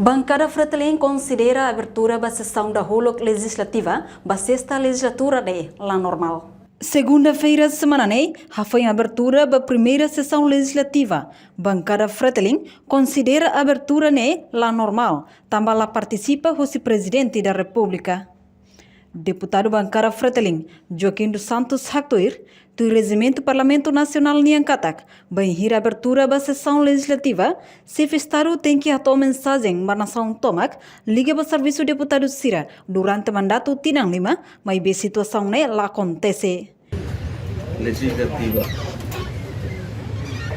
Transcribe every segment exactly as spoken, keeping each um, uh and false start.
Bankada Fretilin konsidera abertura ba sesaun dahuluk lejizlativa ba sesta lejizlatura ne'e la normál. Segunda-feira semana ne'e, hafoin abertura ba primeira sesaun lejizlativa, bankada Fretilin konsidera abertura ne'e la normál, tanba la partisipa husi Prezidente da Repúblika. Deputadu bankada Fretilin, Joaquim dos Santos haktuir, tuir rejimentu Parlamentu Nasionál nian katak, bainhira abertura ba sesaun lejizlativa, Xefe Estadu tenke hato'o mensajen ba nasaun tomak, liga ba servisu deputadu sira durante mandatu tinan lima, maibé situasaun ne'e la akontese. Lejizlativa.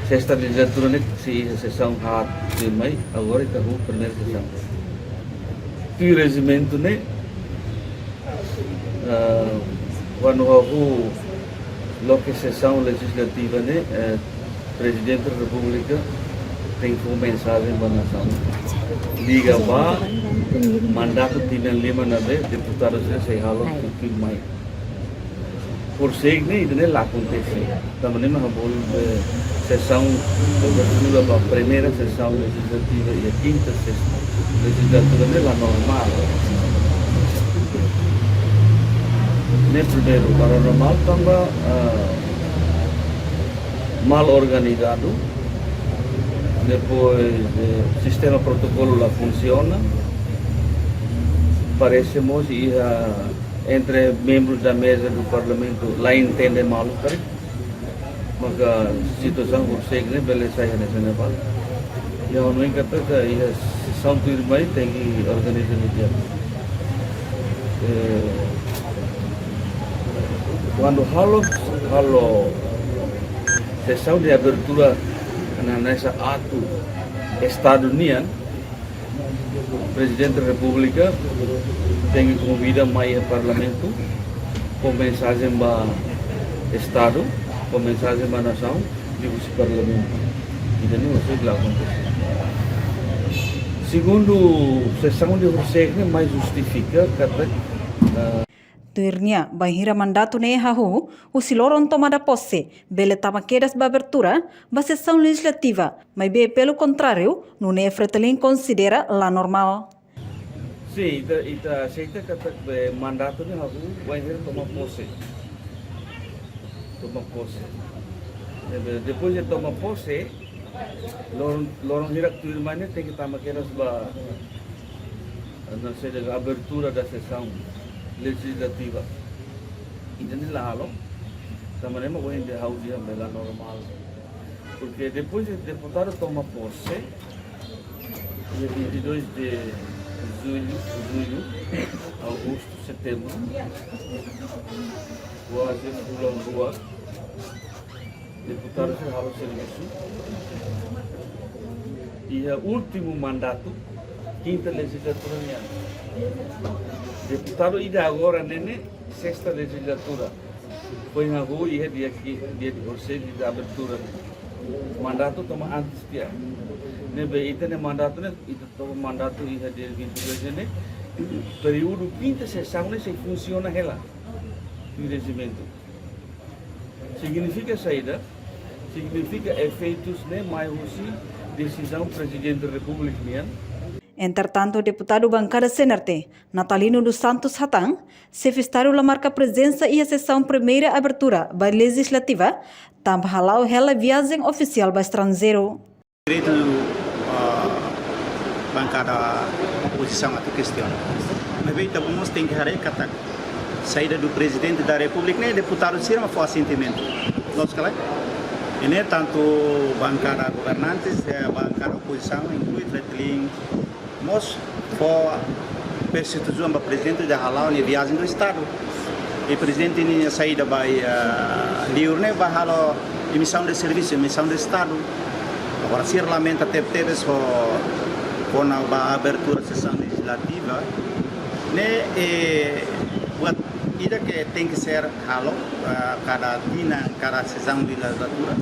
Sesta lejizlatura ne'e sei iha sesaun haat tuirmai, agora ita hahú primeira sesaun. Tuir rejimentu ne'e, ah, kuandu hahú loke sesaun lejizlativa ne'e, eh, Prezidente da Repúblika tenke fó mensajen ba nasaun. Liga ba mandatu tinan lima ne'ebé deputadu sira sei halo tuirmai. Por sei ne'e, ida-ne'e la akontese. Tanba ne'e mak ha'u bolu, eh, sesaun abertura ba primeira sesaun lejizlativa iha kinta sesta lejizlatura ne'e la normál. Ne'e primeiru, la normál tanba, ah, mal organizadu. Depois, eh, sistema protokolu la funsiona. Parese mós iha entre membros da mesa do Parlamento la entende malu, karik. Maka situasaun por sei ne'e bele sai hanesan ne'e ba. Ya, ha'u hanoin katak iha sesaun tuirmai tenke organiza didi'ak. Eh, kuandu halo, halo sesaun de abertura hanesan atu Estadu nian, Prezidente Repúblika tenke konvida mai iha Parlamentu, fó mensajen ba Estadu, fó mensajen ba nasaun, liuhusi Parlamentu. Ida-ne'e mós sei la akontese. Segundu, sesaun de horisehik ne'e mai justifika katak, ah, Tuir nia, bainhira mandatu ne'e hahú, husi loron tomada pose, bele tama kedas ba abertura ba sesaun lejizlativa, maibé pelu kontráriu, nune'e Fretilin konsidera la normál. Sin, ita, ita aseita katak be mandatu ne'e hahú bainhira toma pose. Toma pose. Eh, be, depois de toma pose, loron, loron hirak tuirmai ne'e tenke tama kedas ba, eh, não sei, abertura da sessão legislativa. Ida-ne'e la halo, tanba ne'e mak ohin dehan ha'u dehan be la normál. Porque depois de deputadu toma pose, dia vinte e dois de julho, julho, agosto, setembro, kuaze fulan rua, deputadu sira halo servisu. Iha últimu mandatu, kinta lejizlatura nian. Deputadu ida agora ne'e ne'e sesta lejizlatura. Foin hahú iha dia ki, dia de horisehik, dia de abertura. Mandatu toma antes tiha. Ne'ebé ita-nia mandatu ne'e, ita toma mandatu iha dia vinte e dois ne'e. Períodu kinta sesaun ne'e sei funsiona hela. Tuir rejimentu. Signifika saida? Signifika efeitus ne'e mai husi desizaun Prezidente Repúblika nian. Entretantu, deputadu bankada C N R T, Natalino dos Santos hatán, Xefe Estadu la marka prezensa iha sesaun primeira abertura ba lejizlativa, tanba hala'o hela viajen ofisiál ba estranjeiru. Direitu, ah, bankada opozisaun atu kestiona. Maibé ita mós tenke haree katak saída do Presidente da República ne'e deputadu sira mak fó asentimentu. Loos ka lae? I ne'e tantu bankada governantes, eh, bankada opozisaun, inklui Fretilin, mós fó persetuizaun ba Prezidente, atu hala'o nia viajen de Estadu. I Prezidente nia saída ba, eh, liur ne'e ba halo misaun de servisu, misaun de Estadu. Agora sira lamenta tebetebes ho, kona ba abertura sesaun lejizlativa ne'e, eh, buat ida ke tenke ser halo, eh, kada tinan, kada sesaun lejizlatura,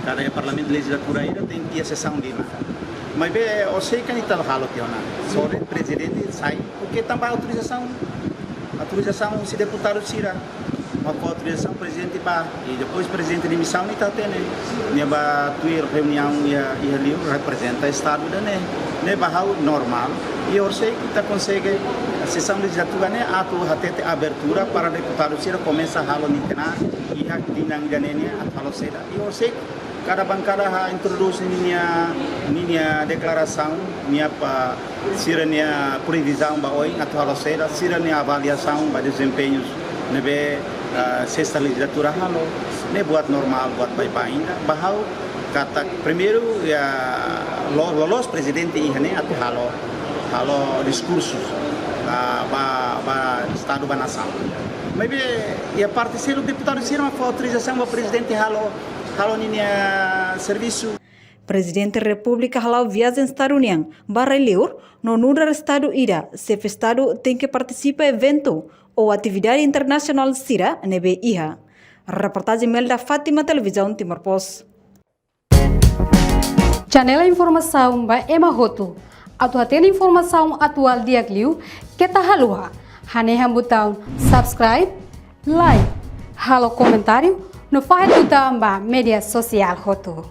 kada parlamentu lejizlatura ida tenke iha sesaun lima. Maibé, ó sei katak ita la halo tiha ona. Só de Prezidente sai, porque tanba autorizasaun, autorizasaun husi deputadu sira. Mak fó autorizasaun Prezidente ba, i depois Prezidente nia misaun ita hatene. Nia ba tuir reuniaun iha, iha liur reprezenta Estadu ida-ne'e. Ne'e ba ha'u normál, i orsida ita konsege sesaun lejizlativa ne'e atu hatete abertura para deputadu sira komesa halo nia kena, iha tinan ida-ne'e nian atu halo saida. I orsida kada bankada introdús ninia, ninia deklarasaun, nia pa sira-nia previzaun ba oin atu halo saida, sira-nia avaliasaun ba dezempeñu ne'ebé, ah, sesta lejizlatura halo, ne'e buat normál, buat baibain ida. Ba ha'u katak primeiru, ya, lo-, loloos prezidente iha ne'e atu halo, halo diskursu, ah, ba, ba estadu, ba nasaun. Maibé, iha parte seluk deputadu sira mak fó autorizasaun ba prezidente halo, halo ninia servisu. Prezidente Repúblika hala'o viajen estadu nian ba rai-liur, no nu'udar estadu ida, xefe estadu tenke partisipa eventu ou atividade internasionál sira ne'ebé iha. Reportajen Melda Fátima, Televizaun Timor Post. Channel informasaun ba ema hotu. Atu hatene informasaun atuál di'ak liu, keta haluha hanehan butaun subscribe, like, halo komentáriu, no fahe tutan ba média sosiál hotu.